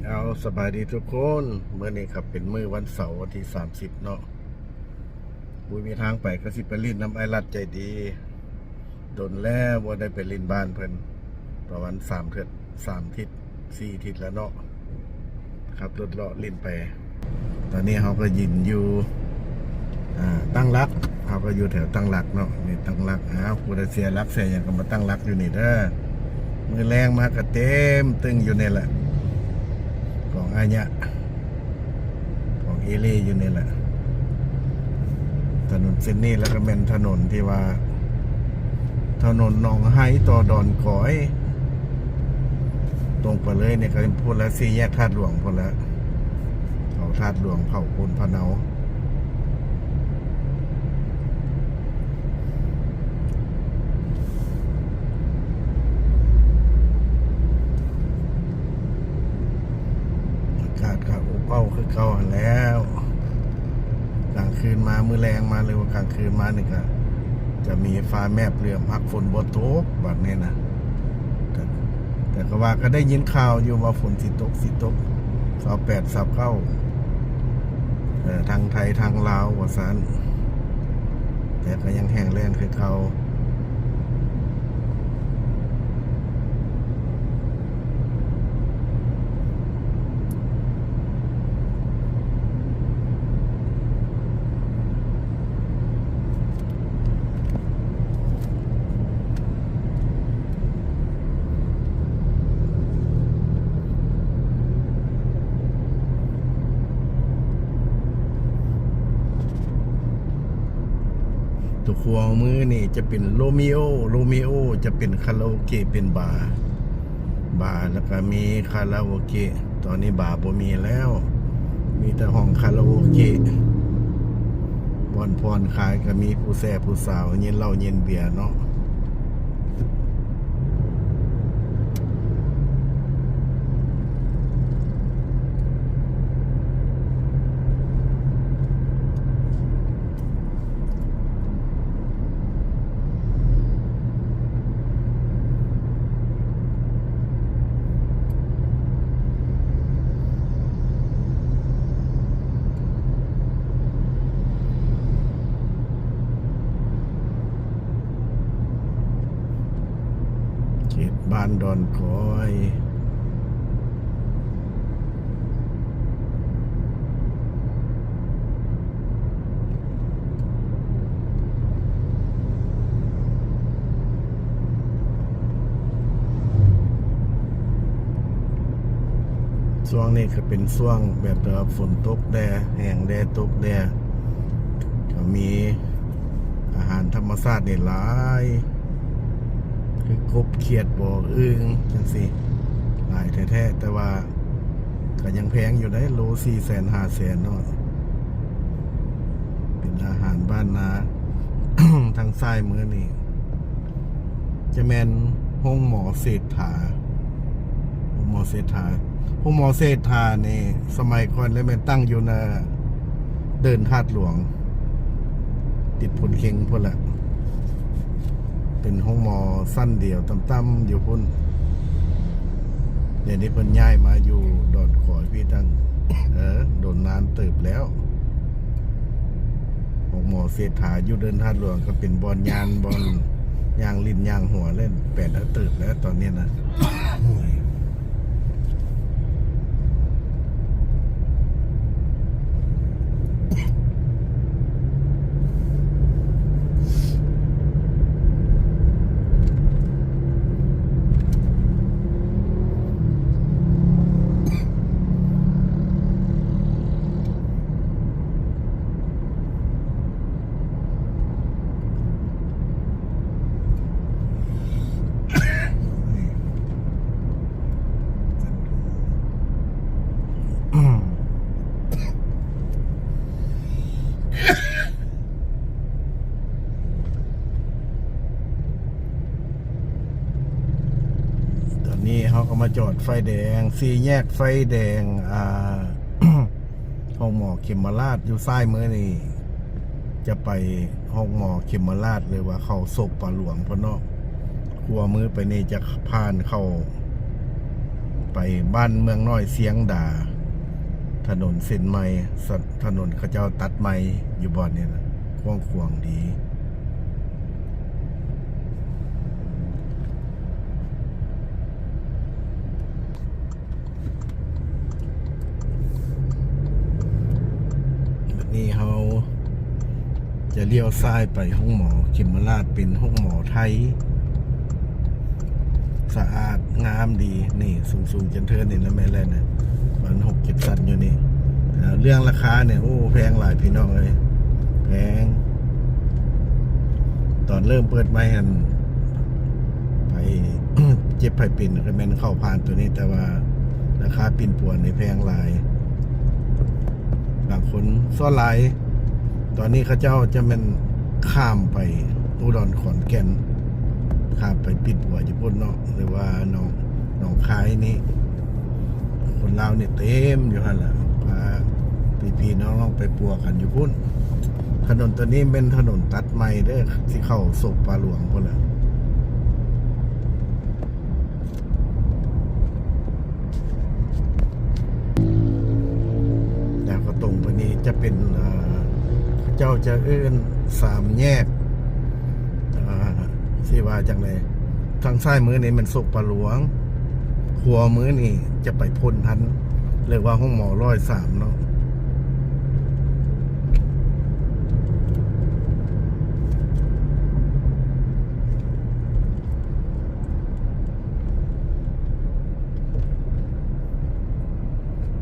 ເອົາ ສະບາຍດີທຸກຄົນ, ມື້ນີ້ກໍເປັນມື້ວັນເສົາ ວັນທີສາມສິບເນາະ, ບໍ່ມີທາງໄປ ກໍຊິໄປຫຼິ້ນນຳອ້າຍລັດໃຈດີ. ດົນແລ້ວບໍ່ໄດ້ໄປຫຼິ້ນບ້ານເພິ່ນ ປະມານສາມເທື່ອ ສາມທິດ ສີ່ທິດແລ້ວເນາະ, ຂັບລົດເລາະຫຼິ້ນໄປ. ຕອນນີ້ເຮົາກໍຢືນຢູ່ ອ່າ ຕັ້ງຫຼັກ, ເຮົາກໍຢູ່ແຖວຕັ້ງຫຼັກເນາະ, ນີ້ຕັ້ງຫຼັກ. ອ້າວ ຜູ້ໃດເສຍຫຼັກເສຍຫຍັງກໍມາຕັ້ງຫຼັກຢູ່ນີ້ເດີ. ມື້ແລງມາກໍເຕັມຕຶງຢູ່ນີ້ແຫຼະ, ກອງອາຍະ ຂອງເອເລຢູ່ນີ້ແຫຼະ. ຖະໜົນເສັ້ນນີ້ ແລ້ວກໍແມ່ນຖະໜົນທີ່ວ່າ ຖະໜົນໜອງໄຮຕໍ່ດອນກອຍ ຕົງໄປເລີຍນີ້ກໍພຸ້ນລະ, ສີ່ແຍກທາດຫຼວງພຸ້ນລະ, ເຂົາທາດຫຼວງ ເຂົາໂພນພະເນົາ. ອາກາດກໍອົບເອົ້າຄືເກົ່າຫັ້ນແຫຼ້ວ. ກາງຄືນມາ ມື້ແລງມາ ຫຼືວ່າກາງຄືນມານີ້ກໍຈະມີຟ້າແມບເຫຼືອມ ຫາກຝົນບໍ່ຕົກບັດນີ້ນະ. ແຕ່ ແຕ່ກໍວ່າ ກໍໄດ້ຍິນຂ່າວຢູ່ວ່າຝົນຊິຕົກ ຊິຕົກ ຊາວແປດ ຊາວເກົ້າ ເອີ ທັງໄທທັງລາວວ່າຊັ້ນ, ແຕ່ກໍຍັງແຫ້ງແລ້ງຄືເກົ່າ. ຕົວຄົວມືນີ້ຈະເປັນໂຣມີໂອ, ໂຣມີໂອຈະເປັນຄາຣາໂອເກະ ເປັນບາ, ບາ ແລ້ວກະມີຄາຣາໂອເກະ. ຕອນນີ້ບາບໍ່ມີແລ້ວ, ມີແຕ່ຫ້ອງຄາຣາໂອເກະ. ບ່ອນຜ່ອນຄາຍກໍມີຜູ້ແຊຜູ້ສາວ ເຢັນເຫຼົ້າເຢັນເບຍເນາະ. ເຂດບ້ານດອນກອຍ. ຊ່ວງນີ້ກໍເປັນຊ່ວງແບບວ່າຝົນຕົກແດ່ ແຫ້ງແດ່ ຕົກແດ່, ກໍມີອາຫານທຳມະຊາດນີ້ຫຼາຍ ຄືກົບ ຂຽດບໍ ອຶ່ງ ຈັ່ງຊີ້ ຫຼາຍແທ້ໆ. ແຕ່ວ່າກໍຍັງແພງຢູ່ເດ້ ໂລສີ່ແສນ ຫ້າແສນເນາະ. ເປັນອາຫານບ້ານນາ. ທາງຊ້າຍມືນີ້ຈະແມ່ນໂຮງໝໍເສດຖາ, ໂຮງໝໍເສດຖາ, ໂຮງໝໍເສດຖານີ້ ສະໄໝກ່ອນແລ້ວແມ່ນຕັ້ງຢູ່ໜ້າເດີ່ນທາດຫຼວງ ຕິດໂພນເຄັງພຸ້ນລະ. ເປັນໂຮງໝໍຊັ້ນດຽວຕ່ຳໆຢູ່ພຸ້ນ. ດຽວນີ້ເພິ່ນຍ້າຍມາຢູ່ດອນກອຍພີ້ຕັ້ງ ເອີ ດົນນານເຕີບແລ້ວ. ໂຮງໝໍເສດຖາຢູ່ເດີ່ນທາດຫຼວງ ກໍເປັນບ່ອນຍ່າງ ບ່ອນຍ່າງຫຼິ້ນຍ່າງຫົວເລີຍ ແປນເຕີບແລ້ວຕອນນີ້ນະ. ຕອນນີ້ເຮົາກໍມາຈອດໄຟແດງ ສີ່ແຍກໄຟແດງ ອ່າ ໂຮງໝໍເຂັມມະລາດຢູ່ຊ້າຍມືນີ້ ຈະໄປໂຮງໝໍເຂັມມະລາດ ຫຼືວ່າເຂົ້າໂຊກປ່າຫຼວງພຸ້ນເນາະ. ຂວາມືໄປນີ້ຈະຜ່ານເຂົ້າ ໄປບ້ານເມືອງນ້ອຍຊຽງດາ ຖະໜົນເສັ້ນໃໝ່ ສະ ຖະໜົນເຂົາເຈົ້າຕັດໃໝ່ຢູ່ບ່ອນນີ້ນະ ກວ້າງຂວາງດີ. ບັດນີ້ເຮົາຈະລ້ຽວຊ້າຍໄປໂຮງໝໍເຂັມມະລາດ ເປັນໂຮງໝໍໄທ ສະອາດງາມດີ. ນີ້ສູງໆຈັນເທີນນີ້ນະ ແມ່ນແລ້ວນະ ປະມານຫົກເຈັດຊັ້ນຢູ່ນີ້. ເລື່ອງລາຄານີ້ ໂອ້ ແພງຫຼາຍພີ່ນ້ອງເອີຍ ແພງ. ຕອນເລີ່ມເປີດໃໝ່ຫັ້ນ ໃຜເຈັບໃຜເປັນກໍແມ່ນເຂົ້າຜ່ານໂຕນີ້ ແຕ່ວ່າລາຄາປິ່ນປົວນີ້ແພງຫຼາຍ. ບາງຄົນ ສ່ວນຫຼາຍຕອນນີ້ເຂົາເຈົ້າຈະແມ່ນຂ້າມໄປອຸດອນຂອນແກ່ນ ຂ້າມໄປປິ່ນປົວຢູ່ພຸ້ນເນາະ ຫຼືວ່າໜອງ ໜອງຄາຍນີ້. ຄົນລາວນີ້ເຕັມຢູ່ຫັ້ນລະ ພາພີ່ໆນ້ອງໆໄປປົວກັນຢູ່ພຸ້ນ. ຖະໜົນໂຕນີ້ແມ່ນຖະໜົນຕັດໃໝ່ເດີ ຊິເຂົ້າໂຊກປ່າຫຼວງພຸ້ນລະ. ແລ້ວກໍຕົງໄປນີ້ຈະເປັນ ເອີ ເຂົາເຈົ້າຈະເອີ້ນສາມແຍກ ເອີ ຊິວ່າຈັ່ງໃດ ທາງຊ້າຍມືນີ້ແມ່ນໂຊກປ່າຫຼວງ ຂວາມືນີ້ຈະໄປພົ້ນທັນ ເອີ້ນວ່າໂຮງໝໍຮ້ອຍສາມເນາະ.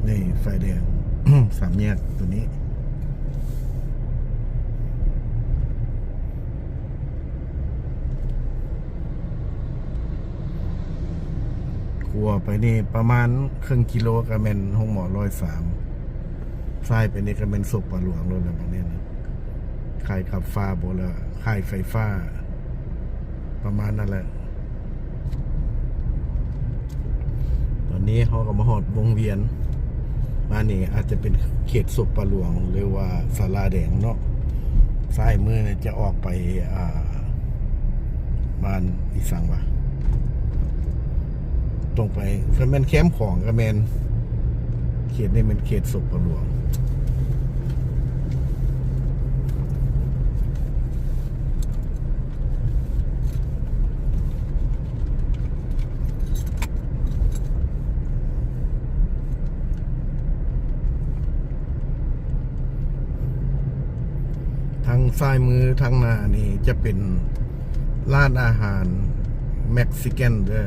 ນີ້ໄຟແດງ ສາມແຍກໂຕນີ້. ຂົວໄປນີ້ປະມານເຄິ່ງກິໂລ ກໍແມ່ນໂຮງໝໍຮ້ອຍສາມ ຊ້າຍໄປນີ້ກໍແມ່ນໂຊກປ່າຫຼວງໂລດແລ້ວ ບາດນີ້ນະ ຄ້າຍກັບຟ້າບໍ່ລະ ຄ້າຍໄຟຟ້າ ປະມານນັ້ນແຫຼະ. ຕອນນີ້ເຮົາກໍມາຮອດວົງວຽນ ມານີ້ອາດຈະເປັນເຂດໂຊກປ່າຫຼວງ ຫຼືວ່າສາລາແດງເນາະ. ຊ້າຍມືຈະອອກໄປ ອ່າ ບ້ານອີ່ສັງວະ ຕົງໄປ ຄັນແມ່ນແຄມຂອງກໍແມ່ນ ເຂດນີ້ແມ່ນເຂດໂຊກປ່າຫຼວງ. ທາງຊ້າຍມືທາງໜ້ານີ້ຈະເປັນ ຮ້ານອາຫານເມັກຊິກັນເດີ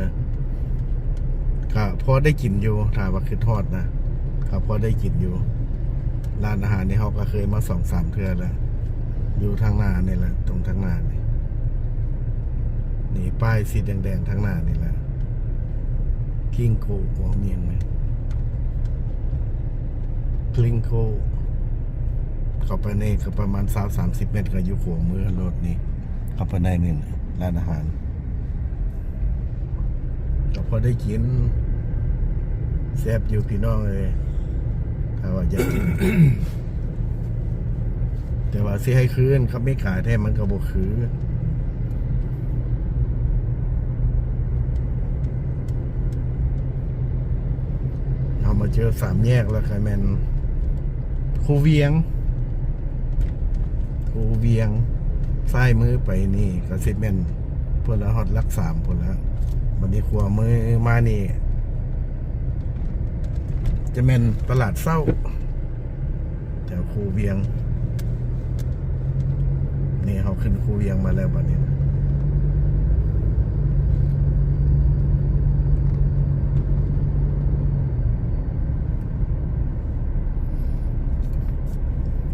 ກະພໍໄດ້ກິນຢູ່ ຖ້າວ່າຄິດຮອດນະ ກະພໍໄດ້ກິນຢູ່. ຮ້ານອາຫານນີ້ເຮົາກະເຄີຍມາສອງສາມເທື່ອແລ້ວ ຢູ່ທາງໜ້ານີ້ແຫຼະ ຕົງທາງໜ້ານີ້ ນີ້ປ້າຍສີແດງໆທາງໜ້ານີ້ແຫຼະ ກິງໂກ ບໍ່ມີຫຍັງນະ ກິງໂກ. ເຂົ້າໄປນີ້ກະປະມານຊາວສາມສິບແມັດ ກະຢູ່ຂວາມືໂລດນີ້. ເຂົ້າໄປໃນນີ້ ຮ້ານອາຫານ ກໍພໍໄດ້ກິນ ແຊບຢູ່ພີ່ນ້ອງເອີຍ ຖ້າວ່າຢາກກິນ ແຕ່ວ່າຊິໃຫ້ຄືກັບເມກາແທ້ ມັນກໍບໍ່ຄື. ເຮົາມາເຈີສາມແຍກແລ້ວ ກະແມ່ນ ຄູວຽງ ຄູວຽງ ຊ້າຍມືໄປນີ້ກະຊິແມ່ນພຸ້ນລະ ຮອດຫຼັກສາມພຸ້ນລະ. ບັດນີ້ຂວາມືມານີ້ຈະແມ່ນຕະຫຼາດເຊົ້າ ແຖວຄູວຽງ. ນີ້ເຮົາຂຶ້ນຄູວຽງມາແລ້ວບັດນີ້.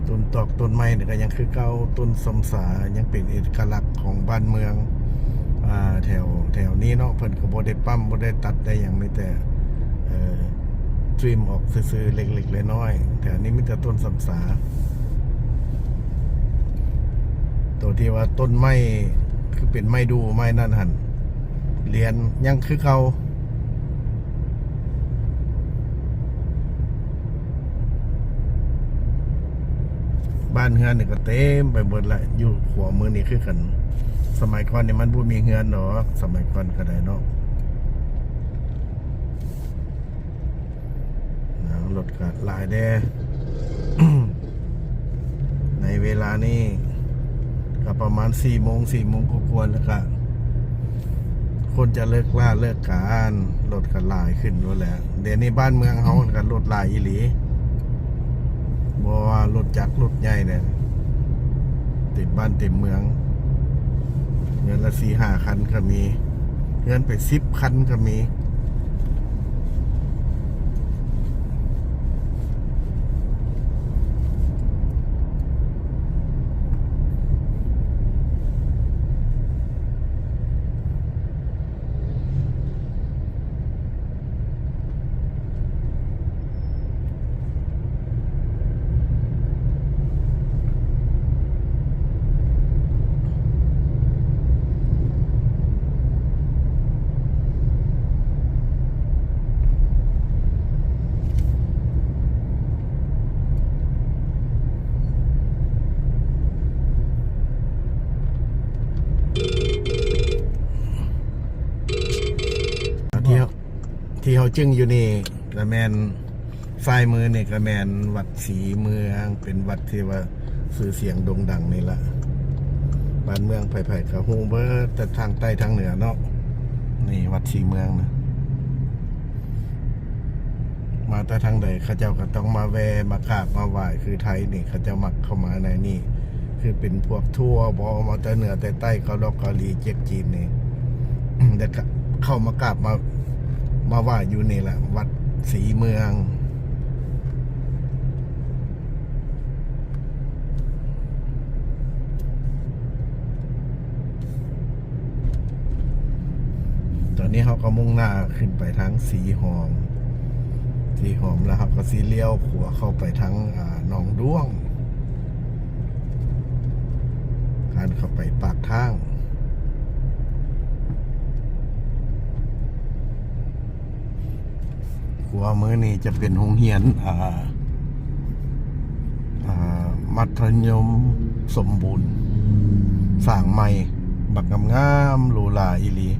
ຕົ້ນຕອກຕົ້ນໄມ້ນີ້ກະຍັງຄືເກົ່າ ຕົ້ນຊຳສາ ຍັງເປັນເອກະລັກຂອງບ້ານເມືອງ ອ່າ ແຖວ ແຖວນີ້ເນາະ. ເພິ່ນກະບໍ່ໄດ້ປ້ຳ ບໍ່ໄດ້ຕັດໄດ້ຫຍັງ ມີແຕ່ ເອີ ທຣິມອອກຊື່ໆ ເລັກໆ ນ້ອຍໆ. ແຖວນີ້ມີແຕ່ຕົ້ນຊຳສາ ໂຕທີ່ວ່າຕົ້ນໄມ້ ຄືເປັນໄມ້ດູ່ໄມ້ນັ້ນຫັ້ນ ລຽນຍັງຄືເກົ່າ. ບ້ານເຮືອນນີ້ກະເຕັມໄປເບິດລະ ຢູ່ຂວາມືນີ້ຄືກັນ. ສະໄໝກ່ອນນີ້ມັນບໍ່ມີເຮືອນດອກ ສະໄໝກ່ອນກະໄດ້ເນາະ. ລົດກະຫຼາຍແດ່ ໃນເວລານີ້ກະປະມານສີ່ໂມງ ສີ່ໂມງກວ່າໆ ແລ້ວກະຄົນຈະເລີກລາເລີກການ ລົດກະຫຼາຍຂຶ້ນໂລດແຫຼະ. ດຽວນີ້ບ້ານເມືອງເຮົາກະລົດຫຼາຍອີ່ຫຼີ ບໍ່ວ່າລົດຈັກລົດໃຫຍ່ແຫຼະ ເຕັມບ້ານເຕັມເມືອງ ເຮືອນລະສີ່ຫ້າຄັນກະມີ ເຮືອນເປັນສິບຄັນກະມີ. ທີ່ເຮົາ ທີ່ເຮົາຈຶ່ງຢູ່ນີ້ກະແມ່ນ ຊ້າຍມືນີ້ກະແມ່ນວັດສີເມືອງ ເປັນວັດທີ່ວ່າຊື່ສຽງໂດ່ງດັງນີ້ລະ ບ້ານເມືອງໃຜໆກະຮູ້ເບິດ ແຕ່ທາງໃຕ້ທາງເໜືອເນາະ. ນີ້ວັດສີເມືອງນະ ມາແຕ່ທາງໃດເຂົາເຈົ້າກະຕ້ອງມາແວ່ມາກາບມາໄຫວ້ ຄືໄທນີ້ເຂົາເຈົ້າມັກເຂົ້າມາໃນນີ້ ຄືເປັນພວກທົວບໍ ມາແຕ່ເໜືອແຕ່ໃຕ້ ເກົາຫຼອກເກົາຫຼີ ເຈັກຈີນນີ້ ແລ້ວກະເຂົ້າມາກາບມາ ມາໄຫວ້ຢູ່ນີ້ແຫຼະ ວັດສີເມືອງ. ຕອນນີ້ເຮົາກະມຸ່ງໜ້າຂຶ້ນໄປທາງສີຫອມ ສີຫອມແລ້ວເຮົາກະຊິລ້ຽວຂວາເຂົ້າໄປທາງ ອາ ໜອງດ້ວງ ການເຂົ້າໄປປາກທາງ. ຂວາມືນີ້ຈະເປັນໂຮງຮຽນ ອາ ອາ ມັດທະຍົມສົມບູນ ສ້າງໃໝ່ ບັກງາມໆ ຫຼູຫຼາອີ່ຫຼີ.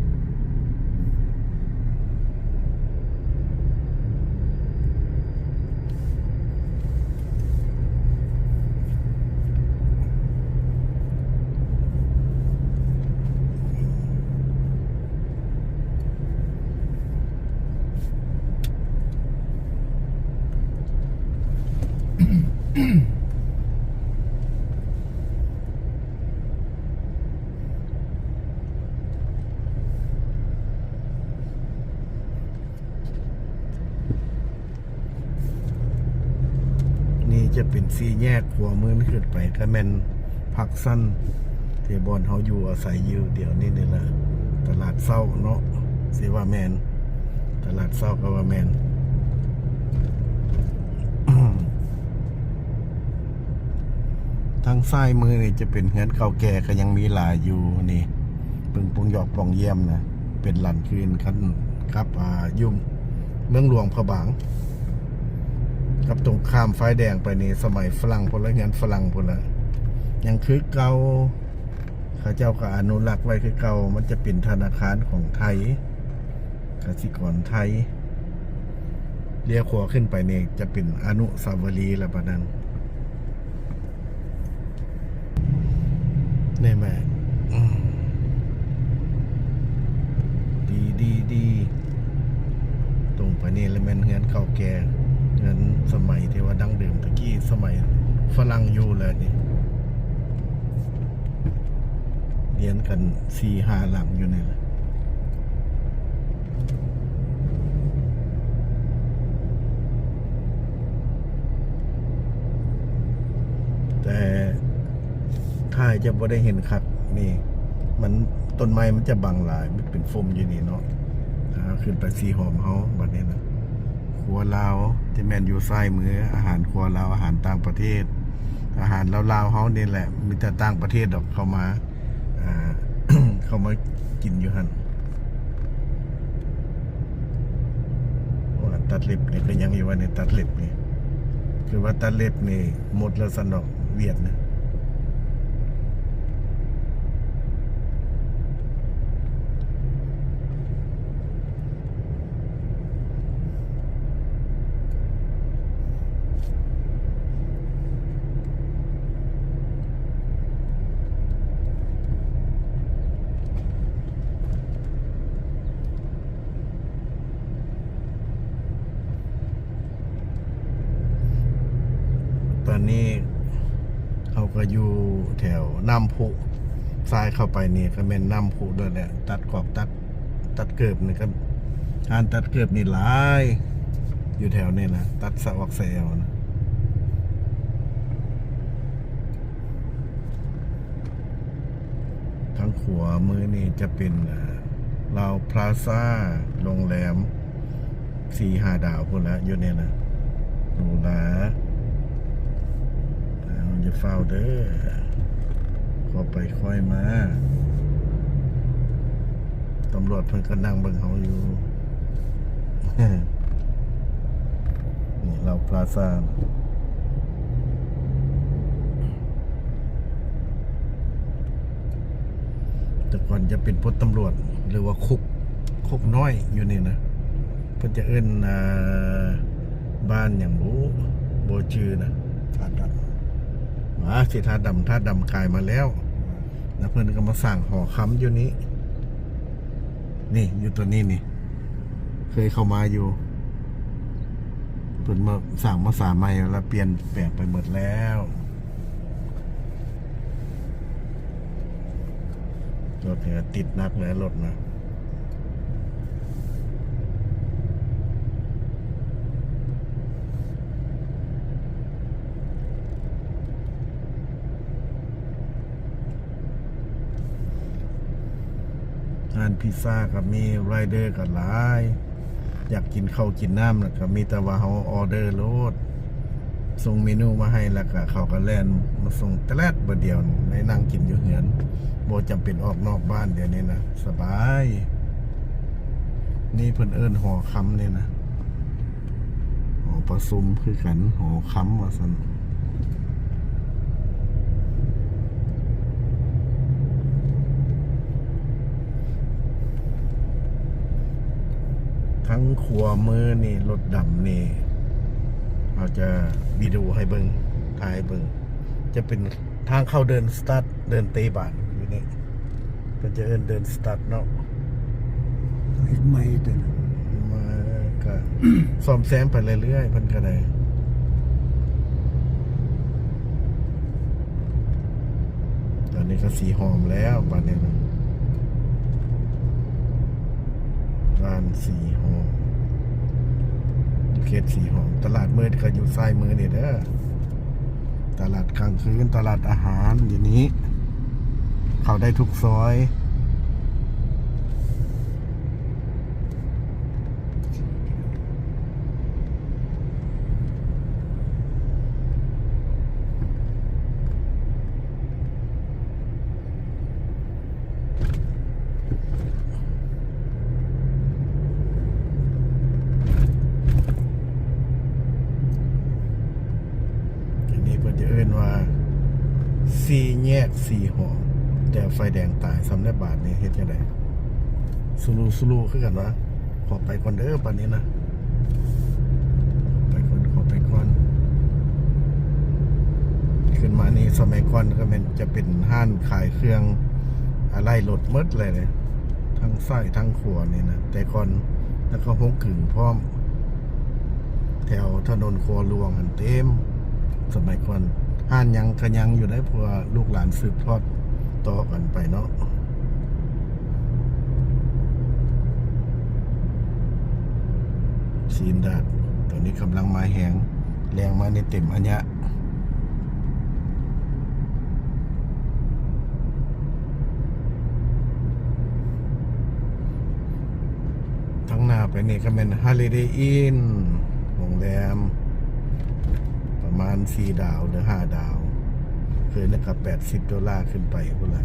ນີ້ຈະເປັນສີ່ແຍກ ຂວາມືຂຶ້ນໄປກະແມ່ນພາກຊັນ ທີ່ບ່ອນເຮົາຢູ່ອາໄສຢູ່ດຽວນີ້ນີ້ລະ ຕະຫຼາດເຊົ້າເນາະ ຊິວ່າແມ່ນ ຕະຫຼາດເຊົ້າກະວ່າແມ່ນ. ທາງຊ້າຍມືນີ້ຈະເປັນເຮືອນເກົ່າແກ່ ກະຍັງມີຫຼາຍຢູ່ນີ້ ເບິ່ງປົງຢອກປ່ອງຢ້ຽມນະ ເປັນຫຼັງຄືນຄັນກັບ ອາ ຢູ່ເມືອງຫຼວງພະບາງ ກັບຕົງຂ້າມໄຟແດງໄປນີ້ ສະໄໝຝຣັ່ງພຸ້ນລະ ເຮືອນຝຣັ່ງພຸ້ນລະ ຍັງຄືເກົ່າ ເຂົາເຈົ້າກະອະນຸລັກໄວ້ຄືເກົ່າ. ມັນຈະເປັນທະນາຄານຂອງໄທ ກະສິກອນໄທ. ລ້ຽວຂວາຂຶ້ນໄປນີ້ຈະເປັນອະນຸສາວະລີລະບາດນັ້ນ. ນີ້ແມ່ ອືມ ດີ ດີ ດີ ຕົງໄປນີ້ລະແມ່ນເຮືອນເກົ່າແກ່ ເຮືອນສະໄໝທີ່ວ່າດັ້ງເດີມ ຕະກີ້ສະໄໝຝຣັ່ງຢູ່ແລ້ວນີ້. ລຽນກັນສີ່ຫ້າຫຼັງຢູ່ນີ້ແຫຼະ ແຕ່ຖ່າຍຈະບໍ່ໄດ້ເຫັນຄັກນີ້ ມັນ ຕົ້ນໄມ້ມັນຈະບັງຫຼາຍ ມັນເປັນຟຸມຢູ່ນີ້ເນາະ. ອ່າ ຂຶ້ນໄປສີຫອມເຮົາ ບາດນີ້ນະ. ຄົວລາວທີ່ແມ່ນຢູ່ຊ້າຍມື ອາຫານຄົວລາວ ອາຫານຕ່າງປະເທດ ອາຫານລາວໆເຮົານີ້ແຫຼະ ມີແຕ່ຕ່າງປະເທດດອກເຂົ້າມາ ອ່າ ເຂົ້າມາກິນຢູ່ຫັ້ນ. ວ່າຕັດເລັບນີ້ກະຍັງຢູ່ວ່ານີ້ ຕັດເລັບນີ້ ຄືວ່າຕັດເລັບນີ້ໝົດແລ້ວຊັ້ນດອກ ຫວຽດນະ. ເ ອັນນີ້ເຮົາກໍຢູ່ແຖວນ້ຳພຸ ຊ້າຍເຂົ້າໄປນີ້ກໍແມ່ນນ້ຳພຸໂລດແຫຼະ ຕັດຂອບ ຕັດ ຕັດເກີບນີ້ກໍ ຮ້ານຕັດເກີບນີ້ຫຼາຍ ຢູ່ແຖວນີ້ນະ ຕັດສະອອກສະແອວນະ. ທາງຂວາມືນີ້ຈະເປັນ ອ່າ ລາວພລາຊາ ໂຮງແຮມສີ່ຫ້າດາວພຸ້ນລະ ຢູ່ນີ້ນະ ຫຼູຫຼາ. ເຮົາຢ່າຟ້າວເດີ ຄ່ອຍໄປຄ່ອຍມາ ຕຳຫຼວດເພິ່ນກໍນັ່ງເບິ່ງເຮົາຢູ່. ນີ້ລາວພລາຊາ ແຕ່ກ່ອນຈະເປັນໂພດຕຳຫຼວດ ຫຼືວ່າຄຸກ ຄຸກນ້ອຍຢູ່ນີ້ນະ ເພິ່ນຈະເອີ້ນ ອ່າ ບ້ານຫຍັງບໍ່ ບໍ່ຈື່ນະ ທ່າດຳ ວ່າຊິທ່າດຳ ທ່າດຳກາຍມາແລ້ວ ແລ້ວເພິ່ນກໍມາສ້າງຫໍຄຳຢູ່ນີ້ ນີ້ ຢູ່ຕົວນີ້ນີ້ ເຄີຍເຂົ້າມາຢູ່ ເພິ່ນມາສ້າງມາສາໃໝ່ ແລ້ວປ່ຽນແປງໄປໝົດແລ້ວ. ລົດນີ້ກໍຕິດໜັກແຫຼະ ລົດນະ. ຮ້ານພິຊາກໍມີ ລາຍເດີກໍຫຼາຍ ຢາກກິນເຂົ້າກິນນ້ຳ ແລ້ວກໍມີແຕ່ວ່າເຮົາອໍເດີໂລດ ສົ່ງເມນູມາໃຫ້ ແລ້ວກໍເຂົາກໍແລ່ນມາສົ່ງແຕະແລດບາດດຽວ ໄດ້ນັ່ງກິນຢູ່ເຮືອນ ບໍ່ຈຳເປັນອອກນອກບ້ານ ດຽວນີ້ນະ ສະບາຍ. ນີ້ເພິ່ນເອີ້ນຫໍຄຳນີ້ນະ ຫໍປະຊຸມຄືກັນ ຫໍຄຳວ່າຊັ້ນ. ທາງຂວາມືນີ້ ລົດດຳນີ້ ເຮົາຈະວິດີໂອໃຫ້ເບິ່ງ ຖ່າຍໃຫ້ເບິ່ງ ຈະເປັນທາງເຂົ້າເດີ່ນສະຕາດ ເດີ່ນເຕະບານຢູ່ນີ້ ເພິ່ນຈະເອີ້ນເດີ່ນສະຕາດເນາະ ເຮັດໃໝ່ຕົວນັ້ນ ມາກະສ້ອມແຊມໄປເລື້ອຍໆ ເພິ່ນກະໄດ້. ຕອນນີ້ກະສີຫອມແລ້ວບາດນີ້ນະ ບ້ານສີຫອມ ເຂດສີຫອມ ຕະຫຼາດມືດກະຢູ່ຊ້າຍມືນີ້ເດີ. ຕະຫຼາດກາງຄືນ ຕະຫຼາດອາຫານຢູ່ນີ້ ເຂົ້າໄດ້ທຸກຊອຍ. ອັນນີ້ເພິ່ນຈະເອີ້ນວ່າສີ່ແຍກສີຫອມ ແຕ່ໄຟແດງຕາຍຊ້ຳແລ້ວບາດນີ້ ເຮັດຈັ່ງໃດ? ສະລູ ສະລູຄືກັນວະ. ຂໍໄປກ່ອນເດີບາດນີ້ນະ ຂໍໄປກ່ອນ ຂໍໄປກ່ອນ. ຂຶ້ນມານີ້ສະໄໝກ່ອນກໍແມ່ນຈະເປັນຮ້ານຂາຍເຄື່ອງອາໄຫຼ່ລົດໝົດເລີຍເດ້ ທັງຊ້າຍທັງຂວານີ້ນະ ແຕ່ກ່ອນ ແລ້ວກໍໂຮງກຶງພ້ອມ ແຖວຖະໜົນຂົວຫຼວງຫັ້ນເຕັມ ສະໄໝກ່ອນ. ຮ້ານຫຍັງກະຍັງຢູ່ເດ້ ເພາະວ່າລູກຫຼານສືບທອດຕໍ່ກັນໄປເນາະ. ຊີ້ນດາດ ຕອນນີ້ກຳລັງມາແຮງ ແລງມານີ້ເຕັມອາຍະ. ທາງໜ້າໄປນີ້ກໍແມ່ນ Holiday Inn ໂຮງແຮມປະມານສີ່ດາວ ຫຼື ຫ້າດາວ ຄືນະ ກໍແປດສິບໂດລາຂຶ້ນໄປພຸ້ນລະ.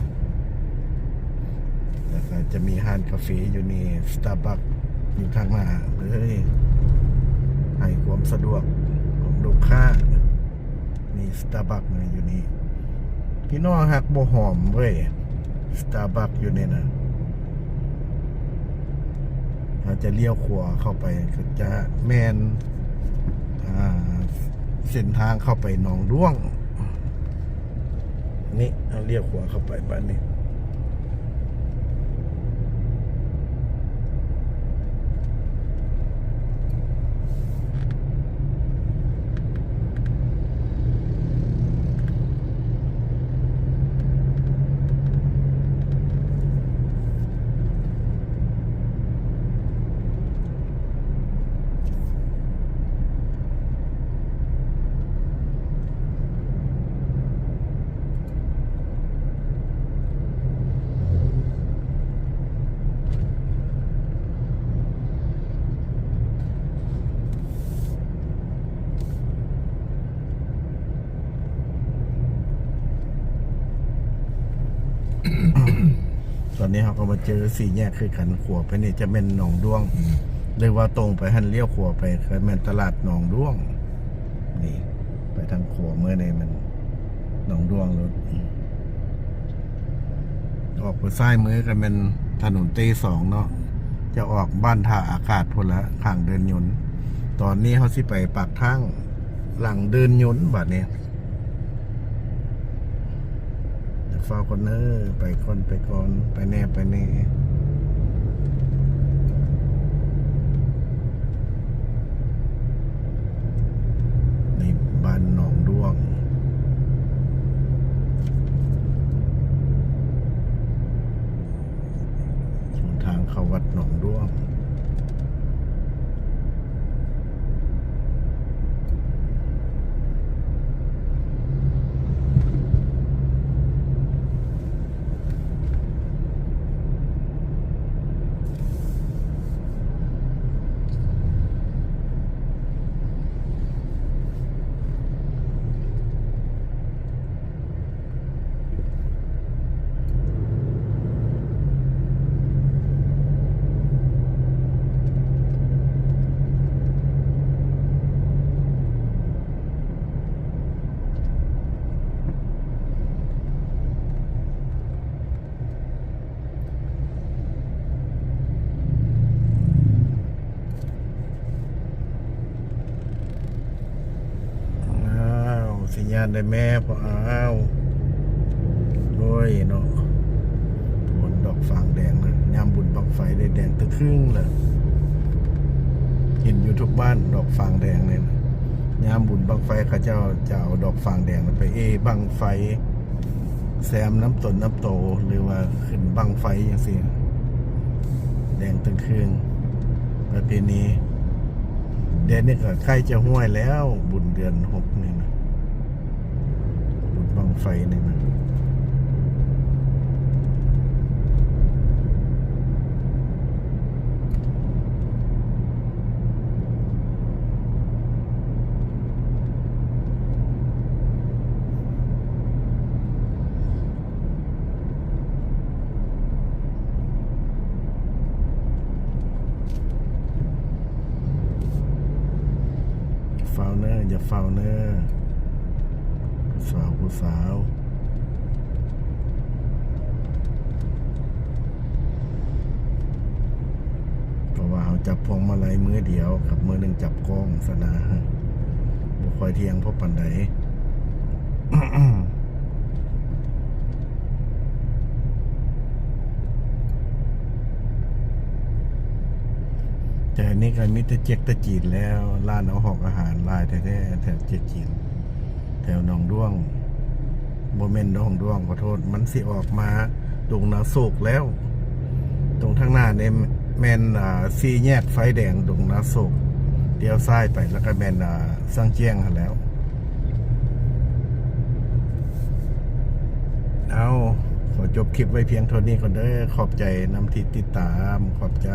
ແລ້ວກໍຈະມີຮ້ານກາເຟຢູ່ນີ້ Starbucks ຢູ່ທາງໜ້າເລີຍ ໃຫ້ຄວາມສະດວກຂອງລູກຄ້າ. ນີ້ Starbucks ນະ ຢູ່ນີ້ ພີ່ນ້ອງ ຮັກບໍ່ຫອມເວີຍ Starbucks ຢູ່ນີ້ນະ. ເຮົາຈະລ້ຽວຂວາເຂົ້າໄປ ກໍຈະແມ່ນ ອ່າ ເສັ້ນທາງເຂົ້າໄປໜອງດ້ວງ. ນີ້ ເຮົາລ້ຽວຂວາເຂົ້າໄປບາດນີ້. ເ ຕອນນີ້ເຮົາກໍມາເຈີສີ່ແຍກຄືກັນ ຂວາໄປນີ້ຈະແມ່ນໜອງດ້ວງ ຫຼືວ່າຕົງໄປຫັ້ນ ລ້ຽວຂວາໄປກໍແມ່ນຕະຫຼາດໜອງດ້ວງ. ນີ້ໄປທາງຂວາມືນີ້ແມ່ນໜອງດ້ວງໂລດ. ອອກໄປຊ້າຍມືກໍແມ່ນຖະໜົນເຕສອງເນາະ ຈະອອກບ້ານທ່າອາກາດພຸ້ນລະ ຂ້າງເດີ່ນຍົນ. ຕອນນີ້ເຮົາຊິໄປປາກທາງຫຼັງເດີ່ນຍົນບາດນີ້. ຢ່າຟ້າວກ່ອນເດີ ໄປກ່ອນ ໄປກ່ອນ ໄປແດ່ ໄປແດ່. ໃນບ້ານໜອງດ້ວງ ຫົນທາງເຂົ້າວັດໜອງດ້ວງ. ອ້າວ ສັນຍານໄດ້ແມ້ ພວກ ອ້າວ ໂອ້ຍເນາະ ໂພນດອກຟາງແດງນະ ຍາມບຸນບັ້ງໄຟໄດ້ແດງຕຶກຄຶ່ງລະ ເຫັນຢູ່ທຸກບ້ານ ດອກຟາງແດງນີ້ນະ. ຍາມບຸນບັ້ງໄຟ ເຂົາເຈົ້າຈະເອົາດອກຟາງແດງໄປເອບັ້ງໄຟ ແຊມນ້ຳຕົນນ້ຳໂຕ ຫຼືວ່າຂຶ້ນບັ້ງໄຟຈັ່ງຊີ້ ແດງຕຶງຄຶ່ງ ປະເພນີ. ດຽວນີ້ກໍໃກ້ຈະຫ້ວຍແລ້ວ ບຸນເດືອນຫົກນີ້ນະ ບຸນບັ້ງໄຟນີ້ນະ. ຢ່າຟ້າວເນີ ຢ່າຟ້າວເນີ ຜູ້ສາວ ຜູ້ສາວ. ເພາະວ່າເຮົາຈັບພວງມາໄລມືດຽວ ກັບມືໜຶ່ງຈັບກ້ອງຊັ້ນນະ ບໍ່ຄ່ອຍທ່ຽງພໍປານໃດ. ແຖວນີ້ກໍມີແຕ່ເຈັກແຕ່ຈີນແລ້ວ ຮ້ານເອົາຮອກອາຫານຫຼາຍແທ້ໆ ແຖວເຈັກຈີນ ແຖວໜອງດ້ວງ ບໍ່ແມ່ນໜອງດ້ວງ ຂໍໂທດ ມັນຊິອອກມາດົງນາໂສກແລ້ວ. ຕົງທາງໜ້ານີ້ແມ່ນ ອ່າ ສີ່ແຍກໄຟແດງດົງນາໂສກ ລ້ຽວຊ້າຍໄປ ແລ້ວກໍແມ່ນ ອ່າ ຊາງຈຽງຫັ້ນແລ້ວ. ເອົາ ຂໍຈົບຄລິບໄວ້ພຽງເທົ່ານີ້ກ່ອນເດີ ຂອບໃຈນຳທີ່ຕິດຕາມ ຂອບໃຈ.